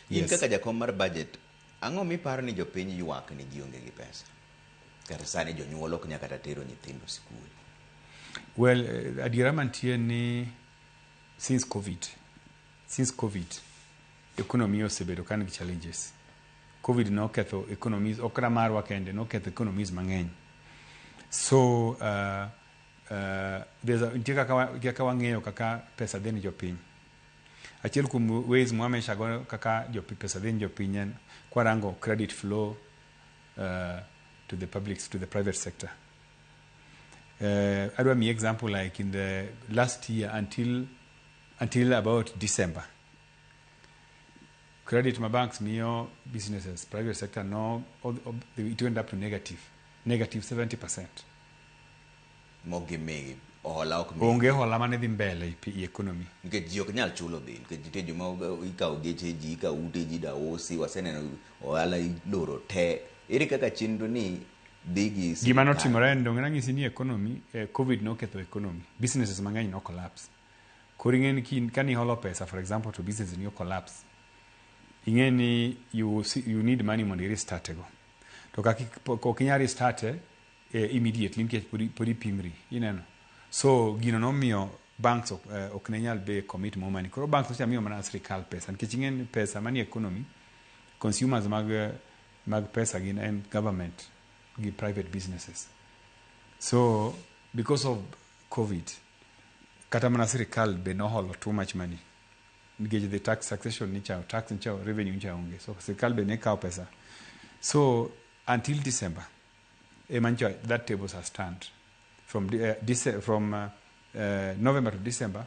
In kaka jakom mar budget, ang'o miparo ni jopiny ywak ni gionge gi pesa? Kata sani jonyuol ok nyal kata tero nyithindo sikul. Well, adiera mantie ni since COVID, economy osebedo ka nigi challenges. COVID noketho economies, ok kata marwa kende, noketho economies mang'eny. So nitie kaka wang'eyo kaka pesa dhi ne jopiny. Achiel kuom ways mwa measure go kaka pesa dhi ne jopiny en kwarango credit flow to the public, to the private sector. Adwa miyi example, like in the last year until about December, credit ma banks miyo businesses, private sector, no, it went up to negative 70%. Mok gimigi hola, ok migi. Onge hola mane dhi mbele i economy. Nikech ji ok nyal chulo dhi, nikech nitie joma ikawo geche ji, ikawo ute ji, dausi, waseneno ohala iloro te. Ere kaka chenro ni dhi gi Gima sirikal? Notimore en, donge nanyisi ni economy, COVID noketho economy, businesses mang'eny no collapse. Koro ing'e ni kaniholo pesa, for example, to business ni o collapse, ing'e ni you need money mondo i restart go. To kaka ok inyal restart immediately nikech pod ipimri ineno. So gino nomiyo banks ok ne nyal be commit more money. Koro banks nocha miyo mana sirikal pesa, nikech ing'e ni pesa manie economy, consumers mag pesa gin en government gi private businesses. So because of COVID, kata mana sirikal be noholo too much money, nikech the tax taxation nicha, tax nicha, revenue nicha onge, so sirikal be ne kawo pesa. So until December ema nyicha that tables has turned from November to December,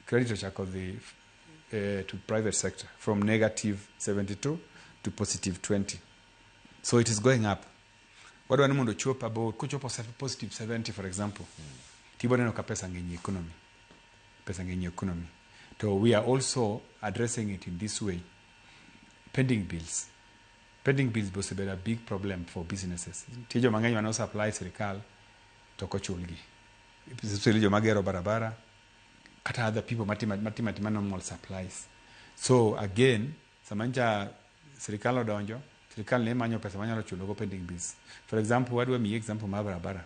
credit ochako dhi to private sector from negative 72 to positive 20. So it is going up. Wadwa ni mondo ochop about, kochopo positive 70, for example, tibiro neno ka pesa ng'eny e economy, pesa ng'eny e economy. To we are also addressing it in this way: pending bills. Pending bills be osebedo a big problem for businesses. Nitie joma ng'eny mane supply sirikal to ok ochulgi, especially joma gero barabara kata other people matimo atima normal supplies. So again, sama ncha sirikal odonjo, sirikal ne manyo pesa manyalo chulogo pending bills. For example, wadwa miyi example mar barabara.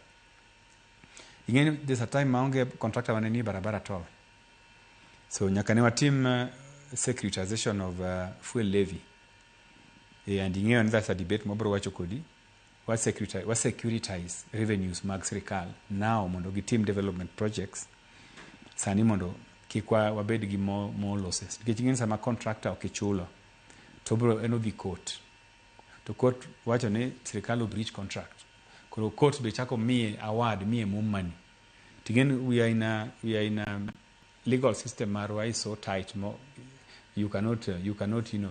Ing'e ni there's a time maonge contractor mane nie barabara at all. So nyaka ne watim securitization of fuel levy. And ing'eyo ni that's a debate mabiro wacho kodi. Wa securitize revenues mag sirikal now mondo gitim development projects sani, mondo kik wabed gi more losses, nikech ing'e ni sama contractor ok ichulo to bro en odhi court, to court wacho ni sirikal o breach contract. Koro court be chako miye award, miye more money. Ting'e ni we are in a legal system marwa is so tight mo you cannot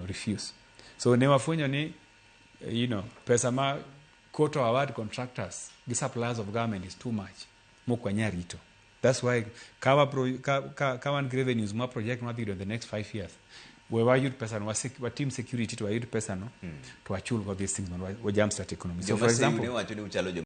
refuse. So ne wafwenyo ni pesa ma court award contractors gi suppliers of government is too much mok wanyal rito. That's why ka wan gi revenues ma project madhi yudo in the next 5 years, we wayud pesa no, watim security to wayud pesa no to wachul go these things mondo wa jumpstart economy. So for Joma example ne wacho ni uchalo joma